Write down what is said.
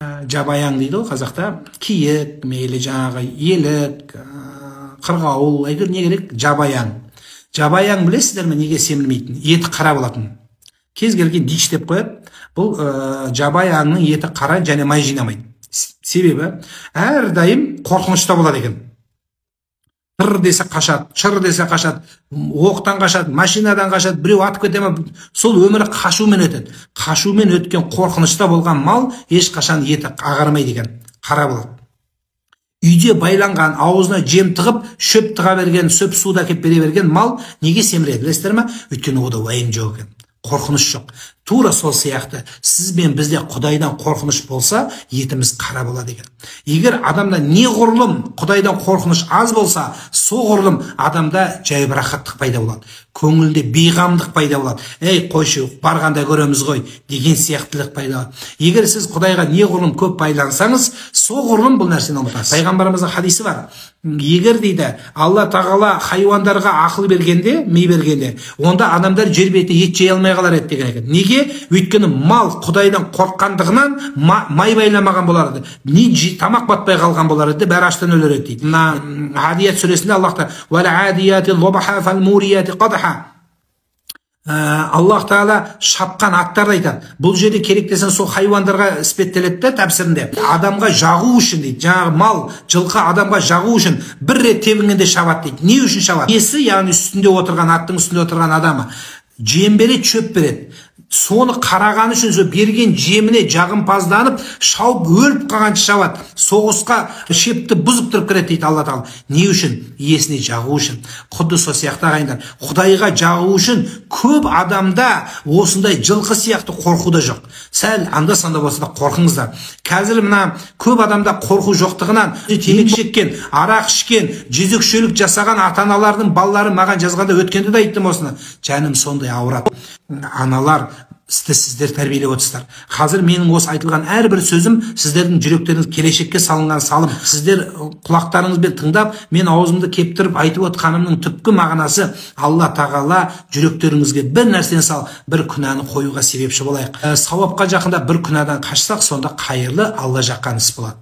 Жабайы аң дейді ғой қазақта, киік, мейлі жаңағы елік, қырғауыл, әйтеуір не керек, жабайы аң. Жабайы аң білесіздер ме неге семірмейтін? Еті қара болатын. Кез келген дич деп қояды. Бұл жабайы аңның еті қара және май жинамайды. Себебі әрдайым қорқынышта болады екен. Тыр десе қашады, шыр десе қашады, оқтан қашады, машинадан қашады, біреу атып кете ме, сол өмірі қашумен өтеді. Қашумен өткен қорқынышта болған мал ешқашан еті ағармайды екен, қара болады. Үйде байланған, аузына жем тығып, шөп тыға берген, шөп суды әкеп бере берген мал неге семіреді білесіздер ме? Өйткені ода уайым жоқ екен, қорқыныш жоқ. Тура сол сияқты сіз бен бізде Құдайдан қорқыныш болса, етіміз қара болады екен. Егер адамда неғұрлым Құдайдан қорқыныш аз болса, соғұрлым адамда жайбарақаттық пайда болады, көңілде бейғамдық пайда болады. Ей, қойшы, барғанда көреміз ғой деген сияқтылық пайда болады. Егер сіз Құдайға неғұрлым көп байлансаңыз, соғұрлым бұл нәрсені ұмытасыз. Пайғамбарымыздың хадисі бар. Егер дейді, Алла тағала хайуандарға ақыл бергенде, ми бергенде, онда адамдар жер бетінде ет жей алмай қалар еді деген екен. Неге? Өйткені мал Құдайдан қорыққандығынан май байламаған болар еді. Не тамақ батпай қалған болар еді, бәрі аштан өлер еді дейді. Мына Адият сүресінде Аллах тағала Аллах тағала шапқан аттарды айтады. Бұл жерде керек десең сол хайуандарға іспеттеледі де тәпсірінде. Адамға жағу үшін дейді. Жаңағы мал, жылқы адамға жағу үшін бір рет тебінгенде шабады дейді. Не үшін шабады? Иесі, яғни үстінде отырған, аттың үстінде отырған адамы жем береді, шөп береді. Соны қараған үшін сол берген жеміне жағымпазданып, шауып өліп қалғанша шабады. Соғысқа шепті бұзып тұрып кіреді дейді Алла тағала. Не үшін? Иесіне жағу үшін. Құдды сол сияқты ағайындар, Құдайға жағу үшін көп адамда осындай жылқы сияқты қорқу да жоқ. Сәл анда-санда болса да қорқыңыздар. Қазір мына көп адамда қорқу жоқтығынан темекі шеккен, арақ ішкен, жезөкшелік жасаған ата-аналардың балалары маған жазғанда өткенде де айттым осыны. Жаным сондай ауырады. Аналар, сіздер тәрбиелеп отырсыздар. Қазір менің осы айтылған әрбір сөзім сіздердің жүректеріңіз келешекке салынған салым. Сіздер құлақтарыңызбен тыңдап, мен аузымды кептіріп айтып отқанымның түпкі мағынасы Алла тағала жүректеріңізге бір нәрсені сал, бір күнәні қоюға себепші болайық. Сауапқа жақында бір күнәдан қашсақ, сонда қайырлы Алла жаққан іс болады.